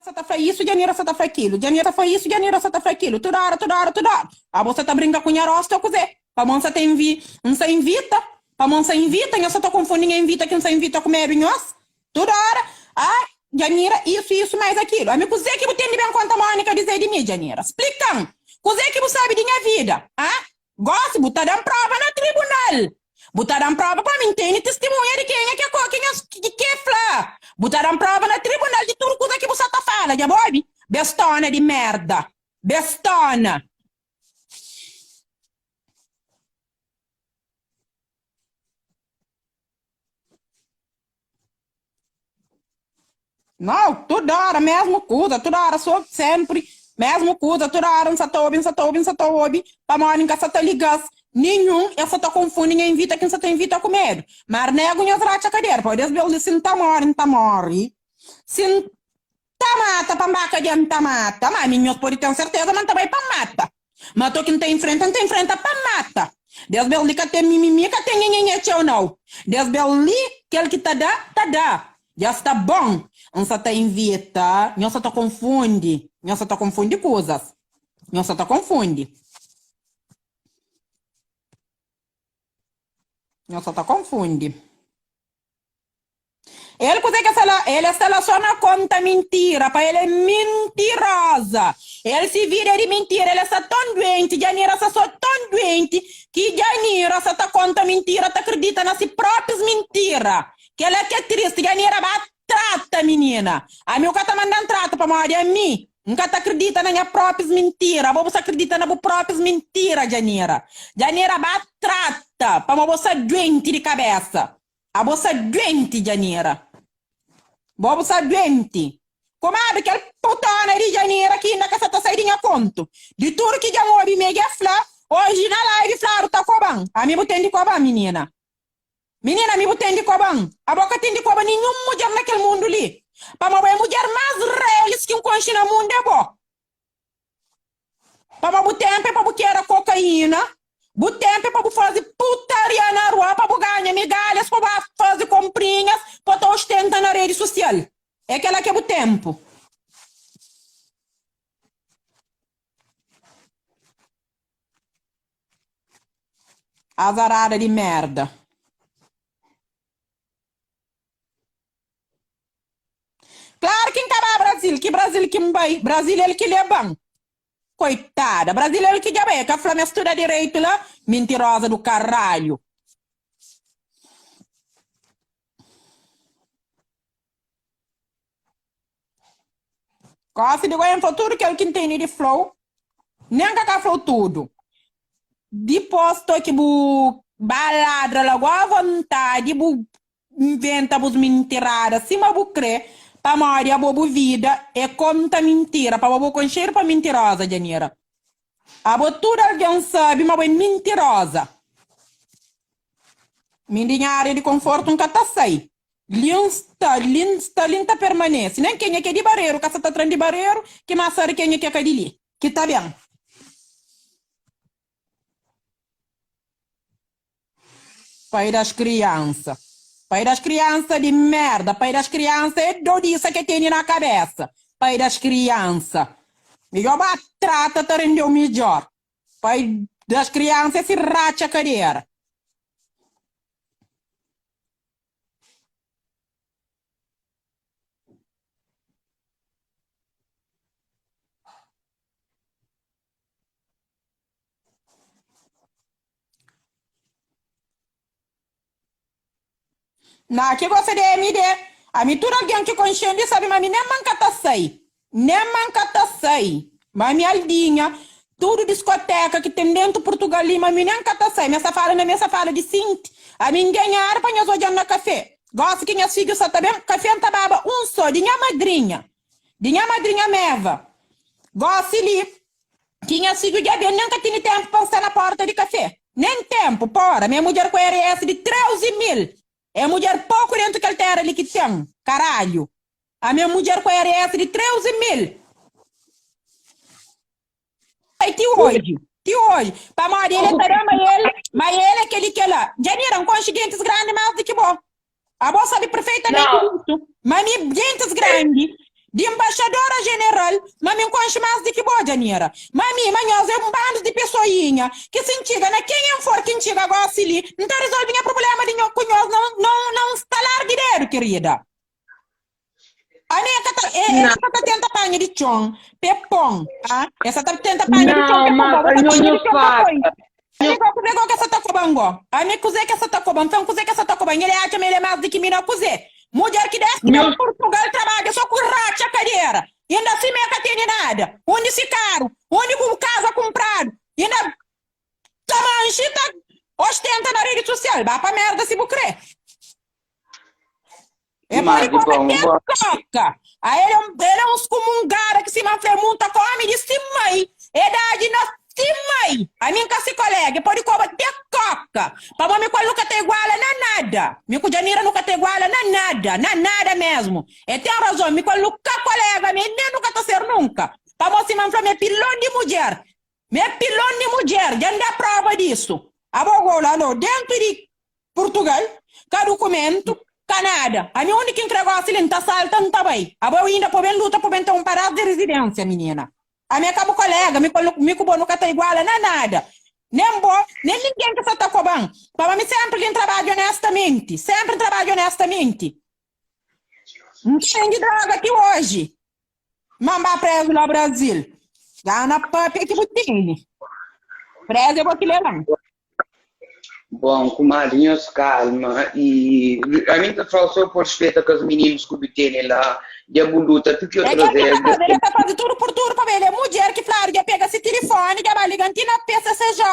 Sa ta fla isu, Djanira sa ta fla kilu, Djanira ta fla isu, Djanira sa ta fla kilu, tudu óra, tudu óra, tudu óra. Abo sa ta brinka ku nha rostu ô kuzê? Pamó N sa ta invi, N sa invita? Pamó N sa invita? Nhos sa ta konfundi nha invita ki N sa invita ku medu nhos? Tudu óra, ah, Djanira, isu, isu, mais akilu. Ami, kuzê ki bu ten di ben konta Mónika dizê di mi, Djanira? Splika-m! Kuzê ki bu sabe di nha vida? Ah? Gósi bu ta da-m próva na tribunal. Bu ta da-m próva pa mi N tene tistimunha di kenha ki é ko ki nhos ki e fla. Bu ta da-m próva na tribunal di tudu kuza ki bu sa ta fala. Dja bu obi? Bestóna di mérda! Bestóna! Nau, tudu óra mésmu kuza, tudu óra so sénpri mésmu kuza, tudu óra N sa ta obi, N sa ta obi, N sa ta obi, pamodi N ka sa ta liga-s ninhun, es sa ta konfundi nha invita ki N sa ta invita ku medu. Mar negu nhos ratxa kadera, pabia des bês li si N ta móre, N ta móre, si N ta mata pa N ba kadia N ta mata, má ami nhos pode ten serteza ma N ta bai pa N mata. Ma to ki N ta infrenta, N ta infrenta pa mata. Des bes li ka ten mimimi, ka ten nhenhenhé txeu nau. Des bes li, kel ki ta da, ta da. Dja sta bon. N sa ta invita, nhos sa ta konfundi, nhos sa ta konfundi kuzas. Nhos sa ta konfundi. Nhos sa ta konfundi. El kuzê ke sta la? El sta la só na konta mintira, pa el é mintiroza. El si vida é di mintira, el sta ton duenti, Djanira sta só ton duenti ki Djanira sta ta konta mintira, ta kridita na si própis mintira. Kela ke tristi, Djanira ba trata minina. Ami u ka ta mandan trata pamodi ami N ka ta kridita na nha própis mintira. Abo bu sta kridita na bu própis mintira, Djanira. Djanira ba trata pamodi bo sta duenti di kabesa. Abo sa duenti Djanira. Bo bu sa duenti. Kumadu kel putona di Djanira ki inda ka sa ta sai di nha kontu. Di tudu ki djan obi mi dja fla, oji na live fladu ta koban. Ami bu ten di koban minina. Minina ami bu ten di koban. Abo ka ten di koba ninhun mudjer na kel mundu li. Pamo bo é mudjer mas relis ki N konxi na mundu é bo. Pamo bu tenpu é pa bu kera kokaína, bu tenpu é pa bu faze putaria na rua, pa bu ganha migalhas, pa bu ba faze konprinhas, pa ta ostenta na redi susial. É kela ki é bu tenpu. Azarada di merda. Klaru ki N ka ba Brazil, ki Brazil ki N bai? Brazil el ki leba-m. Koitada, Brazil el ki dja bai, el ka fla ma el studa direitu la? Mintiroza du karalhu. Gosi di goi N fla tudu kel ki N tene di fla-u, nen N ka ka fla-u tudu. Dipos to ki bu ba ladra la gua vontadi, bu nventa bus mintirada sima bu kre, pamodi abo bu vida é konta mintira, pamo bo konxedu pa mintiroza, Djanira. Abo tudu algen sabe ma bo é mintiroza. Mi di nha ária di konfortu N ka ta sai. Li N sta, li N sta, li N ta permanese. Nen kenha ki é di Bareru ka sa ta tra-m di Bareru, ki más sabe kenha ki é ka di li. Ki ta ben. Pai das kriansa. Pai das kriansa di merda. Pai das kriansa é dodisa ke tene na kabesa. Pai das kriansa. Midjor ba trata ta rendeu midjor. Pai das kriansa é si ratxa kadera. Na ki gosta di MD. Ami tudu algen ki konxe-m di sabe ma mi nen ma N ka ta sai. Nen ma N ka ta sai. Ma mi aldinha, tudu diskoteka ki ten dentu Purtugal li, ma mi nen N ka ta sai. Mi sta fala na mi, sta fala di sinti. Ami N ganhadu pa nhos odja-m na kafé. Gosi ki nhas fidju sa ta ben, kafé N ta baba un so, di nha madrinha. Di nha madrinha Meva. Gosi li, Ki nha fidju dja ben, nen ka tene tenpu pa N sta na porta di kafé. Nen tenpu, pora, mi é mudjer ku RS di 13 mil. É mudjer poku dentu kel tera li ki ten, karalhu. Ami é mudjer ku RS di 13 mil. Pai, ti oji, ti oji. Pamodi el é ta da ma el, ma el é kel-li, kel-la. Djanira, N konxe gentis grandi más di ki bo. Abo sabe perfeitamenti Não. disso. Ma mi, gentis grandi. Di embaixadora general, ma mi nkonxe más di ki bo, Janira. Ma mi, ma nhos é un bandu di pesoinha ki si N txiga na ken N for ki N txiga gósi li, N ta rizolve nha prubléma di nho ku nhos na un, na un, na un stalar di dedu, kirida. Ami e ka ta, e, e Não, ka ta tenta panha di txon pe pon, ah, e sa ta tenta panha di txon não, pe pon, mas bo, bo ta nho panha nho di txon pa fala. poi. Ami go, kuzê go ke sa ta koban go? Ami kuzê ke sa ta koban? Fla-m kuzê ke sa ta koban? El atxa ma el é más di ki mi na kuzê? Mudjer ki des ki Nho ben Purtugal trabadja so ku ratxa kadera, inda sima e ka tene nada. Undi si karu? Undi ku kaza kunpradu? Inda ta manxi ta ostenta na redi susial. Ba pa merda si bu kre. E pode Mas, come bom, até bom. coca. A ele é um, ele é um excomungada que se manfle munta come de si mãe. Idade na si mãe. A mim ka si colega, e pode come até coca. Pa bom mi qual nunca te iguala na nada. Mi ku Janira nunca te iguala na nada, na nada mesmo. E tem razão, mi qual nunca colega, mi nem nunca ta ser nunca. Pa bom si manfle mi é pilão de mulher. Mi é pilon di mudjer, dja N da prova disu. Abo go la lo dentu di Purtugal, ka dukumentu, ka nada. Ami undi ki N kre gosi li, N ta salta, N ta bai. Abo inda po ben luta po ben ten un padas di rizidensia, minina. Ami é ka bu kolega, mi mi ku bo nu ka ta iguala na nada. Nen bo, nen ningen ki sa ta koba-m. Pamodi mi senpri li N trabadja onestamenti, senpri N trabadja onestamenti. N ta bende droga ti oji. Ma N ba prezu la Brazil. Gana papia ki bu tene. Prezu é bo ki leba-m. Bom, comadre, nhos calma e a mim ta fala só por respeito com os meninos que bu tene lá, dja bu luta, tu que É outra kel ki vez, ta faze, ele ta faze tudu por tudu pa ele é mudjer ki fladu dja pega si tilifoni dja ba liga-m ti na PCCJ.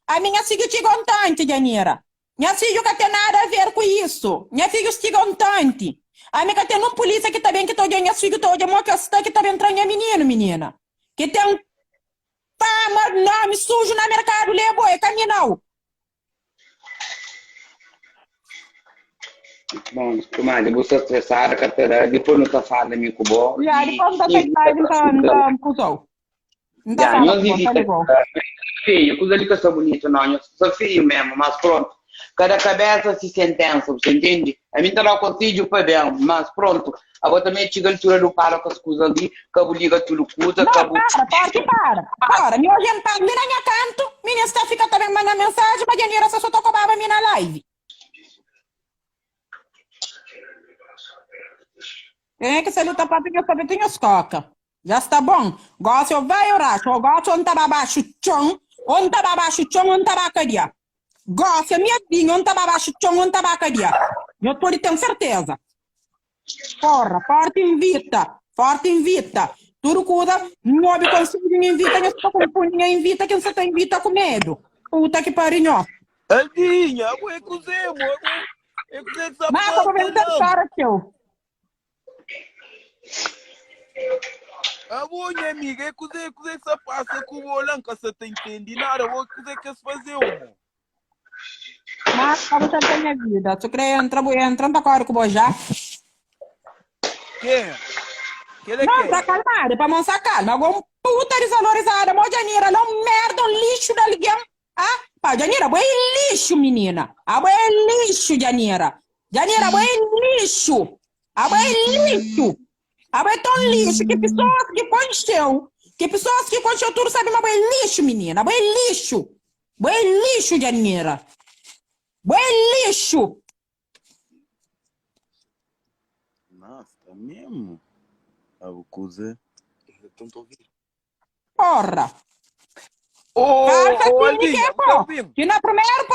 Ami nha fidju txiga un tanti, Janira. Nha fidju ka ten nada a ver ku isu. Nha fidju stiga un tanti. Ami ka ten nun pulisia ki ta ben ki ta odja nhas fidju ta odja mo ki es sta ki ta ben tra nha mininu, minina. Ki ten fama, nomi suju na merkadu li é bo, é ka mi nau. Bom, comadre, bu sta stresada, ka ta da, dipôs nu ta fala mi ku bo Ya, e dipôs N ta sai di evita live N ta N ta kuzau. N ta Ya, fala nhos ku bo, N ta ivita ligau. feio, kuza li ka sta bunitu nau, nhos sta feio mesmo, mas pronto, kada kabesa si sentensa, bu sta intendi? Ami N ta dau konsedju pa ben, mas pronto, abo tanbe txiga altura di bu para ku es kuza li, ka bu liga tudu kuza, Nau, ka bu para, forti para, para, mi oji N para li na nha kantu, minis ta fika ta ben manda mensaji, ma dja nira sa so ta kobaba mi na live. Kenha ki sta li ta papia nhos papia ti nhos koka. Já sta bon. Gosi ô vai ô raxa, ô gosi ô N ta ba baxu txon, ô N ta ba baxu txon ô N ta ba kadia. Gosi ami é binha ô N ta ba baxu txon ô N ta ba kadia. Nhos pode ten serteza. Porra, forti invita, forti invita. Tudu kuza, N obi konsedju N invita, nhos ta konfundi nha invita ki N sa ta invita ku medu. Puta ki pari nhos. Aldinha, abo é kuzê, mo? Abo é kuzê ki sa Má, pa pasa ben ta la, mo? chora txeu. Abo, nha amiga, é kuzê, kuzê ki sa pasa ku bo la? N ka sa ta intendi nada. Abo, kuzê ki es fazeu, mo? Mas ka bu ta nha vida. Tu kre entra, bu entra, N ta kore ku bo já. Kenha? Kel é Não, tá kenha? calmada, pa mon sa calma. Agora um puta desvalorizada, mo Janira, lá um merda, um lixo de alguém. Ah, pá, Janira, bo é lixo, menina. Ah, bo é lixo, Janira. Janira, bo é lixo. Ah, bo é lixo. Ah, bo é tão lixo que pessoas que conheceu, que pessoas que conheceu tudo sabem, mas bo é lixo, menina. Bo é lixo. Bo é lixo, Janira. Bo é lixo. Nossa, tá mesmo? Abo kuzê? Porra. Ô, Falta ô, assim de que Aldinha, é bu tá pó. ouvindo? Que na primeiro.